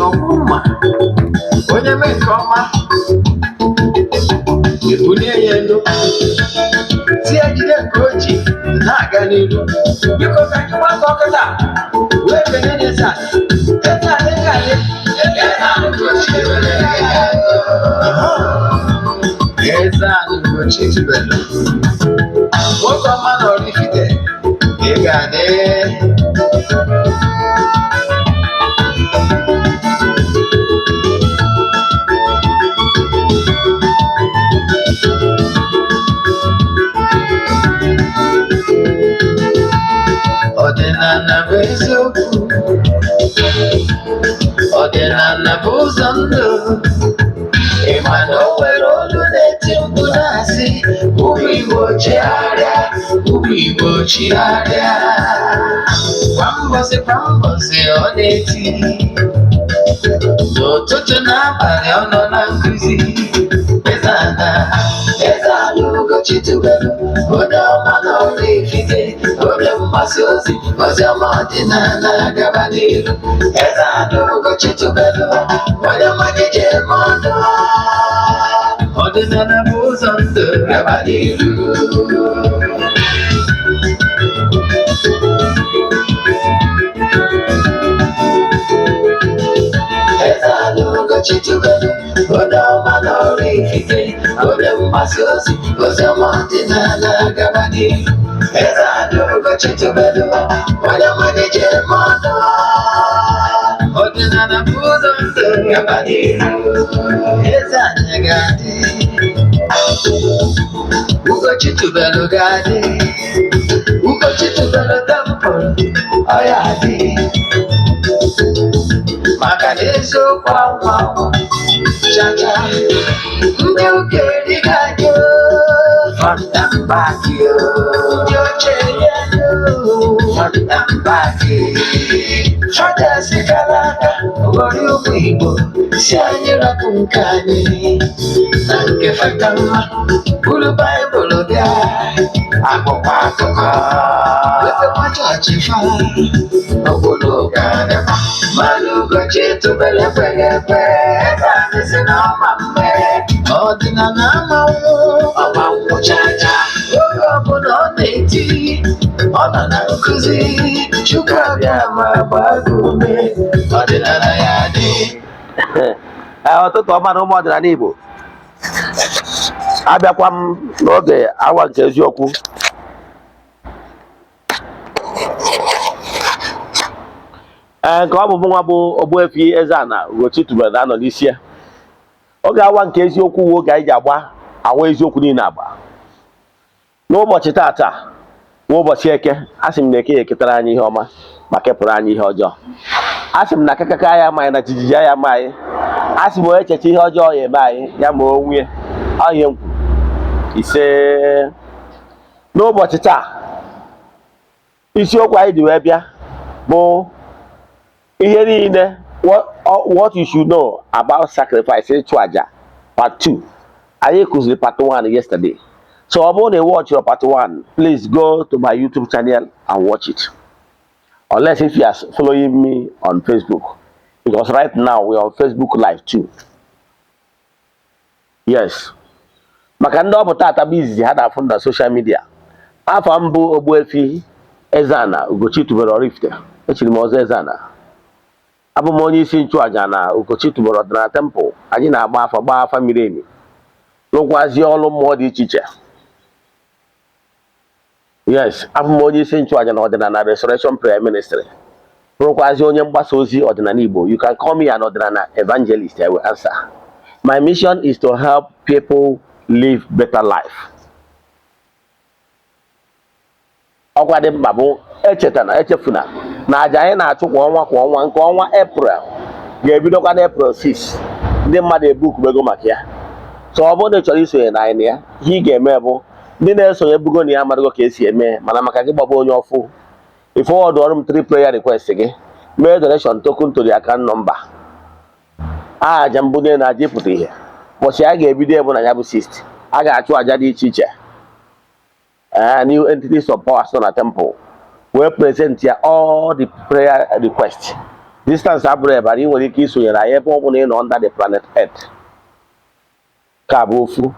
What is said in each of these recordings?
Ọgbu mma onye mee nke ọma, ebulie ya elu, tie jide nke o ji na-aga n'iru. Biko, ka anyị gbakọ kịta wee kenye n'eze a. Eze a dị ka anyị, eze a Ugochi tubelu. Eze a Ugochi tubelu, nwoke ọma na Oraifite, ị ga-adị. Ọdịnala bụ eziokwu, ọdịnala bụ ụzọ ndụ. Ị ma na o nwere olu na-eti mkpu na-asị, "Ụmụ Igbo, chigharịa, ụmụ Igbo, chigharịa." Kwa mbọsị kwa mbọsị ọ na-eti, n'ụtụtụ na abalị ọ nọ na nkụzi. Eze ana, eze ana Ugochi tubelu, onye ọma na Oraifite, onye mgbasa ozi ozi ọma ọdịnala, gaba n'iru. Eze ana Ugochi tubelu, onye mmanya ji eme ọnụ. Ọdịnala bụ ụzọ ndụ, gaba n'iru. Eze ana Ugochi tubelu, onye ọma na Oraifite, onye mgbasa ozi ozi ọma ọdịnala, gaba n'iru. Eze ana Ugochi tubelu, onye mmanya ji eme ọnụ. Ọdịnala bụ ụzọ ndụ, gaba n'iru. Eze anyị ga-adị, Ugochi tubelu ga-adị, Ugochi tubelu temple ọ ya adị, maka na eziokwu anwụ anwụ chacha. Ndị ụka erighị anyị front and back, ndị ochie front and back. Fathers kara aka ghọrọ ụmụ Igbo, si anyị rapụ nke anyị na nke fata mma, buru Baịbụl bịa akwụkwọ akụkọ, wepekwa chọọchị fa obodo ụka dịkwa mmanụ. Ugochi tubelu ekweghị ekwe. Eze anyị si na ọma mme, ọdịnala amanwụ ọma nwụ chacha. Oge ọbụla ọ na-eti, ọ nọ na nkụzi. Chukwu abịa ma gbaa gị ume, ọdịnala ya dị. Ee, ụtụtụ ọma na ụmụ ọdịnala Igbo. Abịakwa m n'oge awa nke eziokwu. Ee, nke ọ bụ mụnwa bụ Ogbuefi Eze-Ana Ugochi tubelu na-anọ n'isi ya. Oge awa nke eziokwu wu oge anyị ji agba awa eziokwu niile agba. N'ụbọchị taata nwa ụbọchị Eke, a sị m na Eke ya eketara anyị ihe ọma ma kepụrụ anyị ihe ọjọọ. A sị m na akakaka ya ama anyị, na jijiji ya ama anyị. A sị m onye echeche ihe ọjọọ ya eme anyị, ya ma onwe ya. Ọ ihe m kwuru. Ise. N'ụbọchị taa, isiokwu anyị ji wee bịa bụ ihe niile what you should know about sacrifice, ịchụ aja, part 2. Anyị kụziri part 1 yesterday, so ọ bụrụ na ị watch your part 1, please go to my YouTube channel and watch it, unless if you are following me on Facebook, because right now we are on Facebook Live too. Yes, maka ndị ọ bụ tata bụ izizi ha na-afụ na social media, afọ mbụ Ogbuefi Eze-Ana Ugochi tubelu Oraifite, echiri m ọzọ Eze-Ana. Abụ m onye isi nchụaja na Ugochi tubelu ọdịnala temple. Anyị na-agba afa, gbaa afa miri emi, rụkwazie ọrụ mmụọ dị iche iche. Yes, abụ m onye isi nchụaja na Ọdịnala Restoration Prayer Ministry, bụrụkwazi onye mgbasa ozi ọdịnala Igbo. You can call me an ọdịnala evangelist, I will answer. My mission is to help people live better life. Ọkwa dị mkpa bụ echetana, echefuna na aja anyị na-achụ kwa ọnwa kwa ọnwa, nke ọnwa April ga-ebidokwa na April 6. Ndị mmadụ ebukubego maka ya. So ọ bụrụ na ị chọrọ isonye na anyị na ya, ihe ị ga-eme bụ, ndị na-esonye bugo na ya amarago ka esi eme, mana maka gị gbaba onye ọfụ, ị forward ọrụ m three prayer request gị, mee donation token to the account number. Aja mbunye na aja ịpụta ihe ụbọchị a ga-ebido bụ na ya bụ 6, a ga-achụ aja dị iche iche. Ee, new entities of power nọ na temple wee present ya all the prayer request. Distance abụrụ ebe ị nwere ike isonyere anyị ebe ọ bụla ị nọ under the planet Earth. Ka bụ ofu.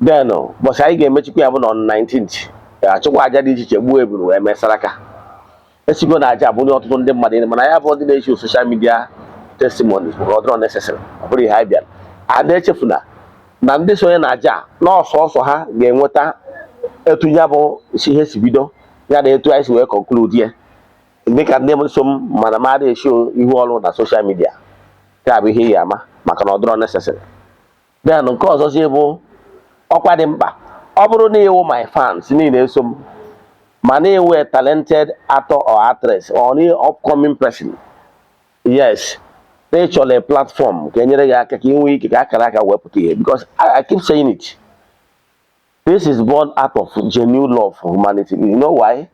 Then ụbọchị anyị ga-emechikwa ya bụ na on 19th, ga-achụkwa aja dị iche iche, gbuo eburu wee mee saraka. Esigo na aja abụrụ ọtụtụ ndị mmadụ, mana ya bụ ndị na-echi social media testimonies, maka ọ dịrọ necessary, ọ bụrụ ihe anyị bịara. A na-echefuna na ndị sonye na aja na ọsọsọ ha ga-enweta etu ya bụ si ihe si bido ya na etu anyị si wee conclude ya, dịka ndị so m mana m adịghị eshi ihu ọrụ na social media. Nke a bụ ihe ị ga-ama, maka na ọ dịrọ necessary. Then nke ọzọzi bụ ọkwa dị mkpa. Ọ bụrụ na ịwụ my fans niile eso m, ma na ịwụ a talented actor or actress or any upcoming person, yes, na ị chọrọ a platform ka enyere gị aka ka ị nwee ike ka akara aka wepụta ihe, because I keep saying it, this is born out of genuine love for humanity. You know why?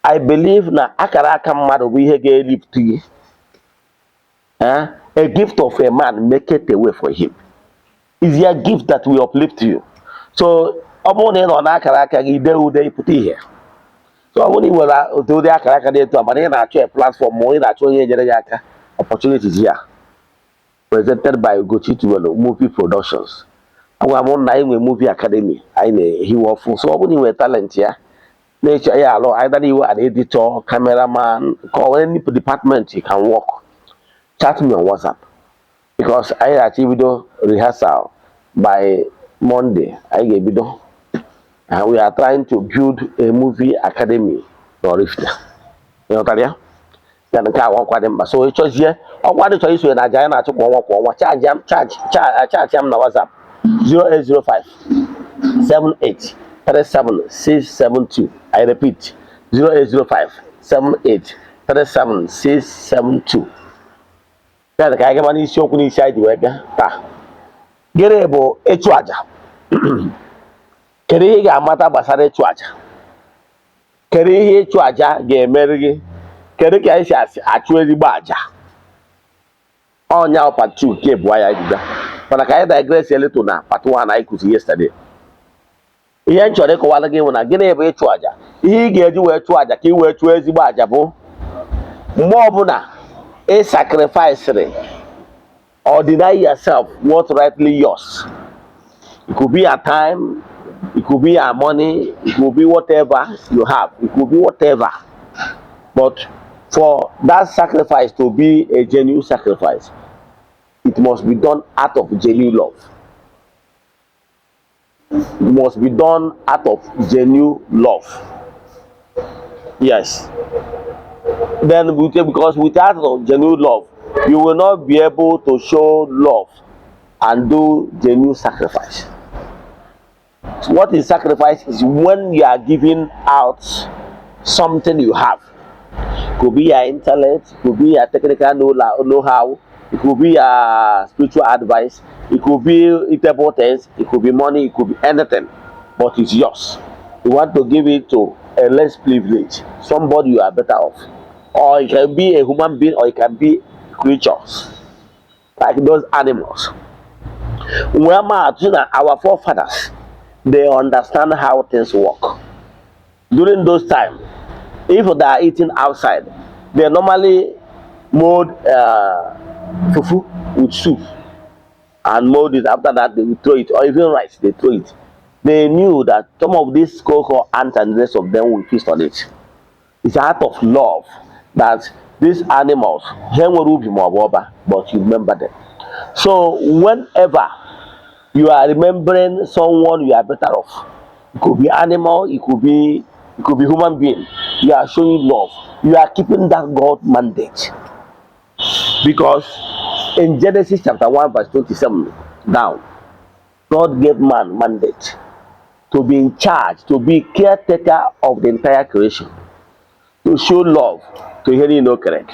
I believe na akara aka mmadụ bụ ihe ga-elift gị. Eh? A gift of a man maketh a way for him. Is your gift that will uplift you. So ọ bụrụ na ị nọ n'akara aka gị dee ude, ịpụta ihe. So ọ bụrụ na ị nwere otu ụdị akara aka dị etu a, mana ị na-achọ a platform ma ị na-achọ onye nyere gị aka, opportunities here, presented by Ugochi Tuwelu Movie Productions. Agwa m na anyị nwere movie academy anyị na-ehiwe ọfụ. So ọ bụrụ na ị nwere talent ya na-eche ya alụ, either you an editor, cameraman, or any department you can work, chat me on WhatsApp, because anyị na-achọ ibido rehearsal by Monday. Anyị ga-ebido, and we are trying to build a movie academy n'Oraifite. Ịghọtara ya? Ya na nke a ọkwa dị mkpa. So ịchọzie ọkwa dị chọrọ isonye na aja anyị na-achụ kwa ọnwa kwa ọnwa, chat m na WhatsApp 0805 78 37 672. I repeat, 0805 78 37 672. Ya ka anyị gaba n'isiokwu n'isi anyị ji wee bịa taa. Gịnị bụ ịchụ àjà? Kedu ihe ị ga-amata gbasara ịchụ àjà? Kedu ihe ịchụ àjà ga-emeri gị? Kedu ka anyị si achụ ezigbo àjà? Ọnya part 2 nke abụọ ya ji bịa, mana ka anyị digress a little na part 1 anyị kụzi yesterday. Ihe m chọrọ ịkọwara gị bụ na gịnị bụ ịchụ àjà? Ihe ị ga-eji wee chụọ àjà ka ị wee chụọ ezigbo àjà bụ mgbe ọbụla ị sacrifice or deny yourself what rightly yours. It could be your time, it could be your money, it could be whatever you have, it could be whatever. But for that sacrifice to be a genuine sacrifice, it must be done out of genuine love. It must be done out of genuine love. Yes. Then because without genuine love, you will not be able to show love and do genuine sacrifice. So what is sacrifice is when you are giving out something you have. Could be your intellect, could be your technical know-how, it could be your spiritual advice, it could be eatable things, it could be money, it could be anything, but it's yours. You want to give it to a less privileged, somebody you are better off. Or it can be a human being, or it can be creatures, like those animals. Well, our forefathers, they understand how things work. During those time, if they are eating outside, they normally mold fufu with soup and mold it. After that, they will throw it, or even rice, they throw it. They knew that some of these so-called ants and the rest of them will feast on it. It's out of love that these animals, ha nwere ubi ma ọ bụ ọba, but you remember them. So whenever you are remembering someone you are better off, it could be animal, it could be human being, you are showing love. You are keeping that God mandate. Because in Genesis chapter 1 verse 27 down, God gave man mandate to be in charge, to be caretaker of the entire creation, to show love to ihe niile o kere.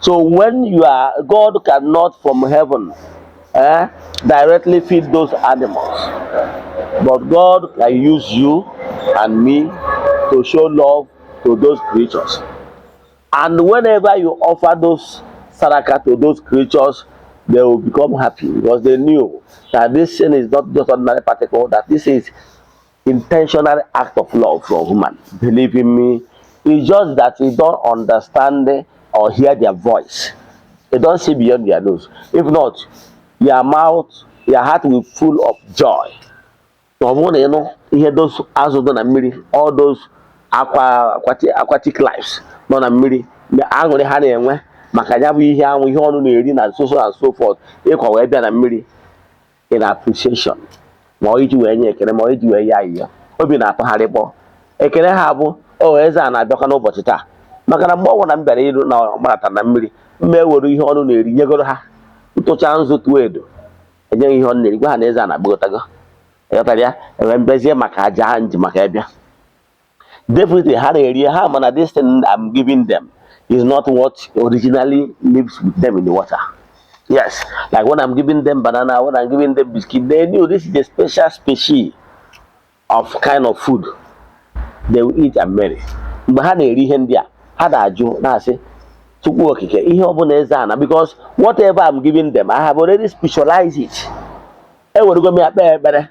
So when you are, God cannot from heaven directly feed those animals, but God can use you and me to show love to those creatures. And whenever you offer those saraka to those creatures, they will become happy because they knew that this thing is not just ordinary particle, that this is intentional act of love from human. Believe in me, it's just that you don't understand or hear their voice. You don't see beyond their nose. If not, your mouth, your heart will full of joy. Ma ọ bụrụ na ịnụ ihe those azụ dị na mmiri, all those aquatic lives nọ na mmiri, na aṅụrị ha na-enwe maka ya bụ ihe anwụ, ihe ọnụ na-eri na so so and so forth, ịkwa wee bịa na mmiri in appreciation, ma ọ iji wee nye ekele, ma ọ iji wee ya ayịyọ, obi na-atọgharị kpọ ekele ha bụ o eze a na-abịakwa n'ụbọchị taa, maka na mgbe ọ bụla m bịara iru na ọgbarata na mmiri, mma ewere ihe ọnụ na-eri nyegoro ha, ntụcha nzu tụọ edo, enyeghị ihe ọnụ na-eri, gwa ha na eze a na-agbagotago. Ịghọtara ya? Enwe mbezie maka aja ha nji maka ịbịa. Definitely ha na-eri ha, mana this thing I'm giving them is not what originally lives with them in the water. Yes, like when I'm giving them banana, when I'm giving them biscuit, they knew this is a special species of kind of food they will eat and marry. Mgbe ha na-eri ihe ndị a, ha na-ajụ na-asị Chukwu Okike ihe ọbụla eze ana, because whatever I'm giving them, I have already spiritualized it. Ewerego m ya kpee ekpere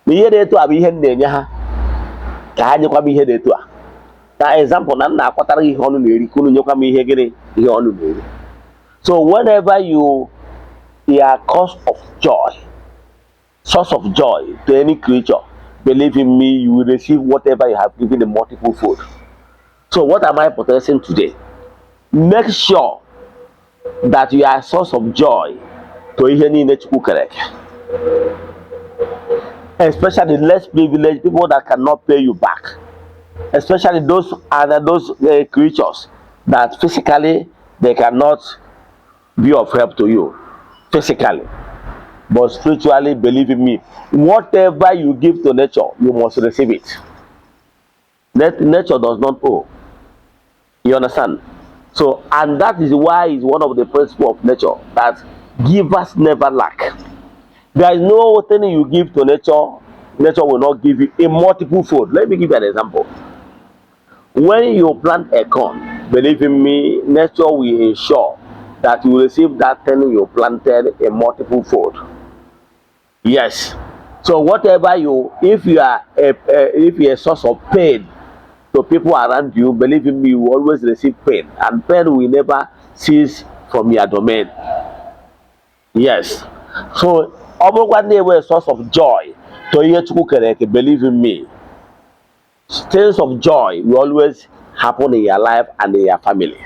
na ihe dị etu a bụ ihe m na-enye ha, ka ha nyekwa m ihe dị etu a. Na example, na m na-akwatara gị ihe ọnụ na-eri, ka unu nyekwa m ihe gịnị, ihe ọnụ na-eri. So whenever you are cause of joy, source of joy to any creature, believe in me, you will receive whatever you have given in multiple fold. So what am I protesting today? Make sure that you are a source of joy to ihe niile Chukwu kere eke, especially less privileged people that cannot pay you back, especially those other those creatures that physically they cannot be of help to you physically, but spiritually, believe in me, whatever you give to nature, you must receive it. Nature does not owe. You understand? So, and that is why it's one of the principles of nature that givers never lack. There is no thing you give to nature, nature will not give you a multiple fold. Let me give you an example. When you plant a corn, believe in me, nature will ensure that you receive that thing you planted a multiple fold. Yes. So whatever you, if you are a if you're a source of pain to people around you, believe in me, you will always receive pain, and pain will never cease from your domain. Yes. So ọ bụrụkwa na ewe source of joy to ihe Chukwu kere eke, believe in me, things of joy will always happen in your life and in your family.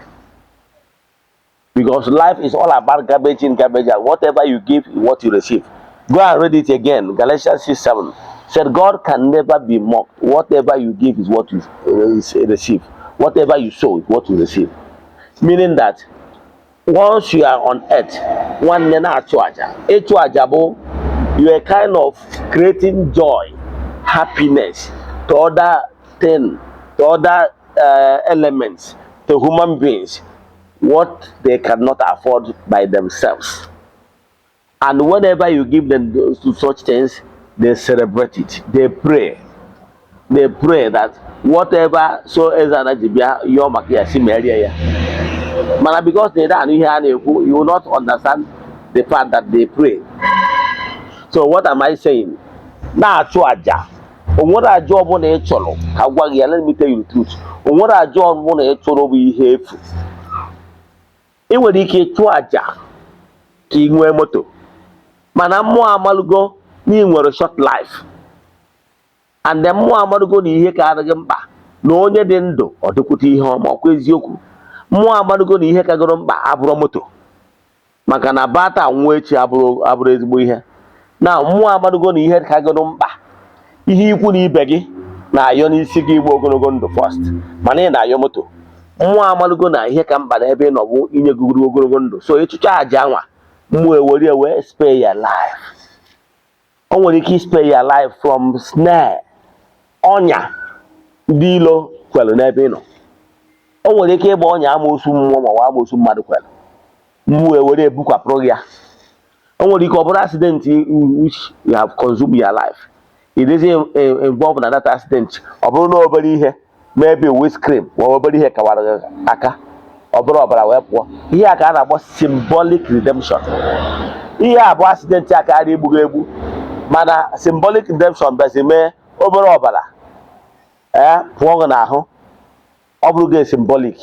Because life is all about garbage in, garbage out. Whatever you give, what you receive. Go and read it again. Galatians 6:7 said, God can never be mocked. Whatever you give is what you receive. Whatever you sow is what you receive. Meaning that once you are on earth, nwanne, na-achụ aja. Ịchụ aja bụ you are kind of creating joy, happiness to other thing, to other elements, to human beings, what they cannot afford by themselves. And whenever you give them those such things, they celebrate it. They pray. They pray that whatever so eze ana ji bịa yọọ maka ya si merie ya. Mana because they don't ihe a na-ekwu, you will not understand the fact that they pray. So what am I saying? Na-achụ aja. O nwere aja ọbụla ị chọrọ ka gwa gị ya, let me tell you the truth. O nwere aja ọbụla ị chọrọ bụ ihe efu. Ị nwere ike ịchụ aja ka ị nwee moto, mana mmụọ amalụgo na ị nwere short life, and then mmụọ amalụgo na ihe ka adịghị mkpa na onye dị ndụ ọ dịkwute ihe ọma. Ọkwa eziokwu, mmụọ amalụgo na ihe kagoro mkpa abụrụ moto, maka na bata nwụọ echi abụrụ ezigbo ihe. Na mmụọ amalụgo na ihe kagoro mkpa, ihe ikwu na ibe gị na-ayọ n'isi gị igba ogologo ndụ first, mana ị na-ayọ moto. Mmụọ amalụgo na ihe ka mkpa n'ebe ị nọ bụ inye gị ogologo ndụ. So ịchụcha aja anwa, mmụọ ewere wee spare your life. O nwere ike spare your life from snare, ọnya ndị ilo kwelu n'ebe ị nọ. O nwere ike ịgba ọnya amoosu mmụọ ma ọ bụ amoosu mmadụ kwelu, mmụọ ewere ebukwapụrụ gị ya. O nwere ike ọ bụrụ accident which you have consumed your life. It is involved na that accident. Ọ bụrụ na obere ihe, maybe windscreen ma ọ obere ihe kawara gị aka, ọ bụrụ ọbara wee pụọ. Ihe a ka a na-akpọ symbolic redemption. Ihe a bụ accident a karịa igbu gị egbu, mana symbolic redemption bịazi mee obere ọbara ee pụọ gị n'ahụ. Ọ bụrụ gị symbolic.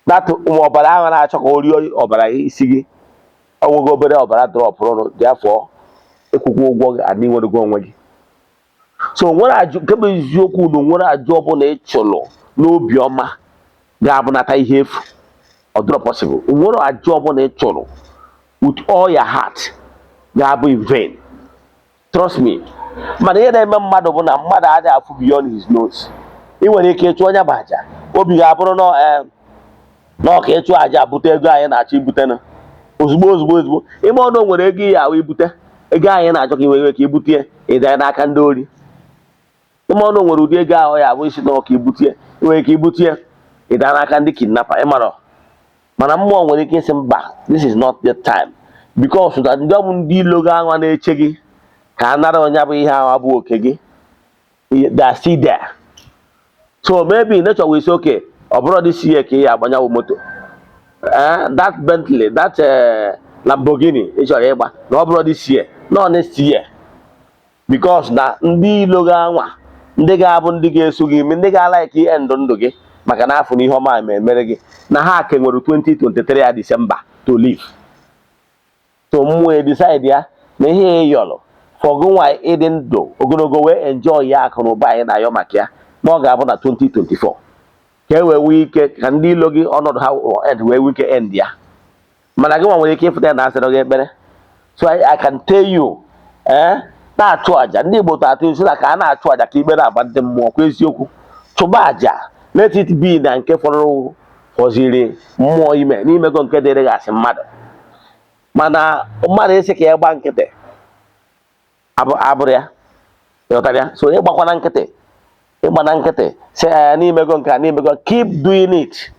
That ụmụ ọbara ahụ na-achọ ka o rie ọbara isi gị, onwego obere ọbara dropụrụ. Dị afọ ịkwụkwọ ụgwọ gị adị nwerego onwe gị. So nwere ajụ nke bụ eziokwu na nwere ajụ ọbụla ị chụrụ n'obi ọma ga-abụnata ihe efu. Ọ dịrọ possible. Nwere ajụ ọbụla ị chụrụ with all your heart ga-abụ in vain, trust me. Mana ihe na-eme mmadụ bụ na mmadụ adịghị afụ beyond his nose. Ị nwere ike ịchụ onye bụ aja, obi ga-abụrụ na na ọka ịchụ aja bute ego anyị na-achọ ibutenụ ozugbo ozugbo ozugbo. Ime ọnụ o nwere ego ihe ahụ ibute ego anyị na-achọ ka i wee ka ibute ya, ịdanye n'aka ndị ori. Ime ọnụ o nwere ụdị ego ahụ ya abụ isi na ọka ibute ya, ị nwere ike ibute ya, ịda n'aka ndị kidnapper. Ịmarọ mana mmụọ nwere ike ịsị mba, this is not the time, because na ndị ọ bụ ndị ilo gị anwa na-eche gị ka a nara onye bụ ihe ahụ abụ oke gị. They are still there. So maybe nature will say, okay, ọ bụrụ this year ka ị ya agbanyanwụ moto, that Bentley, that Lamborghini ị chọrọ ịgba, na ọ bụrụ this year, no, next year, because na ndị ilo gị anwa, ndị ga-abụ ndị ga-eso gị ime, ndị ga-alike ihe ndụ ndụ gị, maka na afọ na ihe ọma ma emere gị na ha ke nwere 2023 ya December to live. So mmụọ decide ya na ihe ị yọrọ for gị nwa ịdị ndụ ogologo wee enjoy ya, akụ na ụba anyị na-ayọ maka ya, na ọ ga-abụ na 2024 ka e wee nwee ike ka ndị ilo gị ọnọdụ ha end wee nwee ike end ya. Mana gị nwa nwere ike ịfụta ya na asịrị gị ekpere. So I can tell you, na-achụ àjà. Ndị Igbo atụ isi na ka a na-achụ àjà ka ikpe na-agba ndị mmụọ kwa eziokwu. Chụba àjà, let it be na nke fọrọ fọziri mmụọ ime n'imego nke dịrị gị asị mmadụ. Mana mmadụ isi ka ya gba nkịtị abụrụ ya, ịghọtara ya? So ịgbakwana nkịtị, ịgba na nkịtị si ya n'imego nke a n'imego, keep doing it.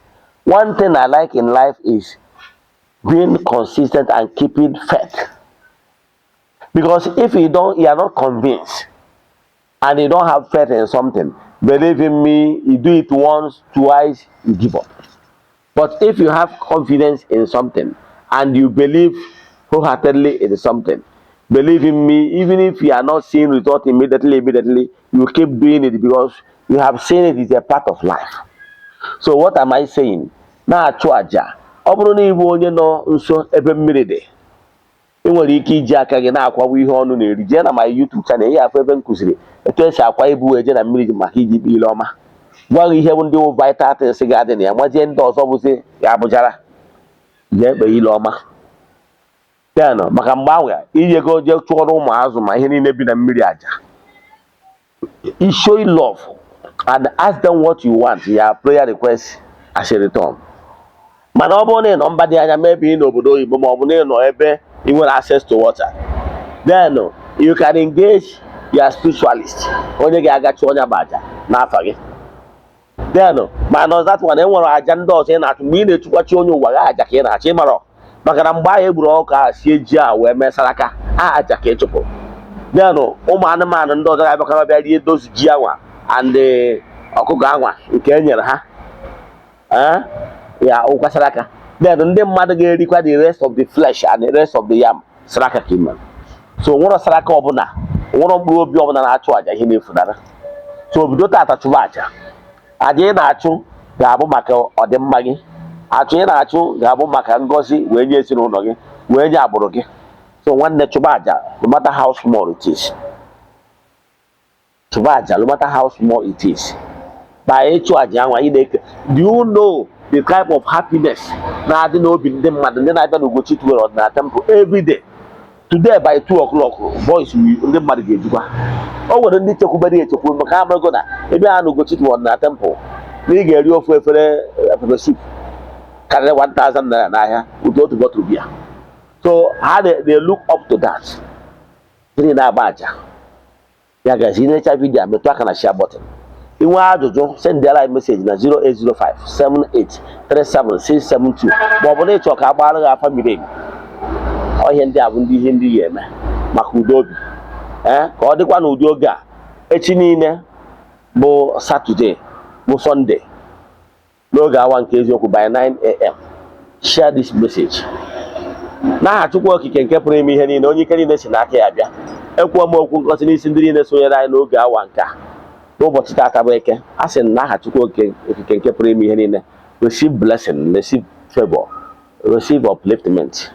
One thing I like in life is being consistent and keeping faith, because if you don't, you are not convinced and you don't have faith in something, believe in me, you do it once, twice, you give up. But if you have confidence in something and you believe wholeheartedly in something, believe in me, even if you are not seeing result immediately immediately, you keep doing it because you have seen it is a part of life. So what am I saying? Na-achụ àjà. Ọ bụrụ na ị bụ onye nọ nso ebe mmiri dị, ị nwere ike iji aka gị na-akwawa ihe ọnụ na-eri. Jee na my YouTube channel, ihe afọ ebe m kụziri etu esi akwa ibu wee jee na mmiri maka iji kpe ile ọma. Gwa gị ihe bụ ndị wụ vital things ga-adị na ya, mazie ndị ọzọ bụzi ya abụjara jee kpee ile ọma. Then maka mgbe ahụ iji ego jee chụọrọ ụmụ azụ ma ihe niile bi na mmiri aja, you show love and ask them what you want, your prayer request as a return. Mana ọ bụrụ na ị nọ mba dị anya, maybe ị n'obodo oyibo ma ọ bụ na ị nọ ebe ị nwere access to water, then you can engage your spiritualist, onye ga-aga chụọ onye bụ aja n'afa gị. Then ma nọ that one, e nwere aja ndị ọzọ ị na-achụ mgbe ị na-echukwachi onye ụwa gị aja ka ị na-achọ ịmarọ, maka na mgbe ahụ egburu ọkụ a sie ji a wee mee saraka a, aja ka ị chụpụrụ. Then ụmụ anụmanụ ndị ọzọ ga-abịakọrọ bịa rie dozu ji anwa and ọkụkọ anwa nke e nyere ha, ya ụkwa saraka. Then ndị mmadụ ga-erikwa the rest of the flesh and the rest of the yam, saraka ka ime. So nwere saraka ọbụla, nwere mkpụrụ obi ọbụla na-achụ àjà ihe na-efunara. So bido tata chụba àjà. Àjà ị na-achụ ga-abụ maka ọdịmma gị. Achụ ị na-achụ ga-abụ maka ngọzi wee nye ezinụlọ gị, wee nye agbụrụ gị. So nwanne, chụba àjà, no matter how small it is. Chụba àjà, no matter how small it is. By ịchụ àjà anwa ị na-eke, do you know the type of happiness na-adị n'obi ndị mmadụ, ndị na-abịa n'Ugochi Tubelu Ọdịnala Temple every day? Today by 2 o'clock, boys, ndị mmadụ ga-ejikwa. O nwere ndị chekwubere echekwube maka ha amago na ebe ha na Ugochi Tubelu Ọdịnala Temple na ị ga-eri ofu efere pepper soup karịrị 1000 naira n'ahịa with otu bottle beer. So ha they look up to that. Gịnị na-agba àjà ya gazi? Necha video, metụ aka na share button. Inwe ajụjụ, sendịara anyị message na 0805 7837672, ma ọ bụ na ịchọ ka a gbara gị afa miri emi. Ọ ihe ndị a bụ ndị ihe ndị ya eme maka udo obi, ee, ka ọ dịkwa n'ụdị oge a. Echi niile bụ Saturday, bụ Sunday, n'oge awa nke eziokwu by 9 a.m. Share this message. N'aha Chukwu Okike nke pụrụ ime ihe niile, onye ike niile si n'aka ya bịa, ekwuo m okwu ngosi n'isi ndị niile sonyere anyị n'oge awa nke a n'ụbọchị taata bụ Eke. A sị m n'aha Chukwu Okike nke pụrụ ime ihe niile na Receive blessing, receive favor, receive upliftment.